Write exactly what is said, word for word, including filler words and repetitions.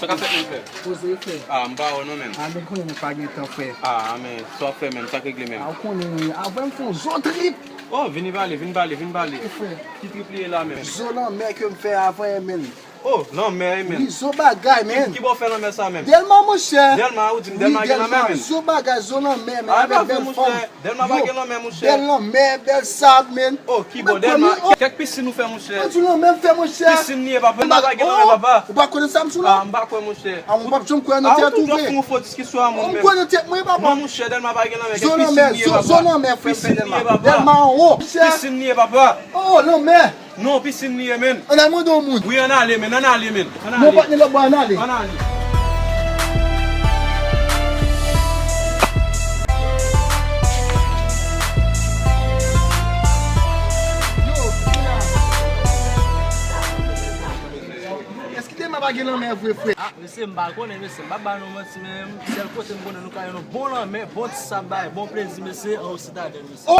Sa fèt, menm, frè? Poze, frè. Ah, m pa wè w non, menm. Ah, men konnen nou pa gen tan, frè. Ah, men sa w ap fè, menm, sa k regle, menm? Ah, ou konnen, avè m fè yon zo trip. Oh, vini pale, vini pale, vini pale. E, frè. Ki trip li ye la, menm? Zo lanmè ke m fè avè, menm. Oh, lanmè, menm. Wi, zo bagay, menm. Ki, ki bò w fè lanmè sa, menm? Dèlma, monchè. Dèlma, ou di m Dèlma gen lanmè, menm? Zo bagay, zo lanmè, menm, avèk bèl fanm. Dèlma pa gen lanmè, monchè. Bèl lanmè, bèl sab, menn. Oh, ki bò Dèlma? Kèk pisin ou fè, monchè. Mwen di lanmè m fè, monchè. Pisin li ye, papa. Dèlma pa gen lanmè, papa. Ou pa konnen sa m sou la? Ah, m pa kwè, monchè. Ah, mwen p ap janm kwè nan tèt ou, vre. Ou toujou ap fè yon fo diskisyon a moun, menm. Mwen kwè nan tèt mwen, papa. Non, monchè, Dèlma pa gen lanmè. Kèk pisin li ye, papa. Zo lanmè, frè m fè Dèlma. Dèlma anwo. Pisin li ye, papa. Oh, lanmè. Non, pisin li ye, menn. Ann al mande yon moun. Wi, ann ale, menn, ann ale, menn. Ann ale. Non, patnè, lòt bò, ann ale. Ann ale. Èske Dèlma pa gen lanmè vre, frè? Ah, mesye, m pa konnen, mesye. M pa ba nou manti, men sèl kote m konnen nou ka jwenn yon bon lanmè, bon ti sab, bay bon plezi, mesye, anwo Sitadèl, mesye. Oh!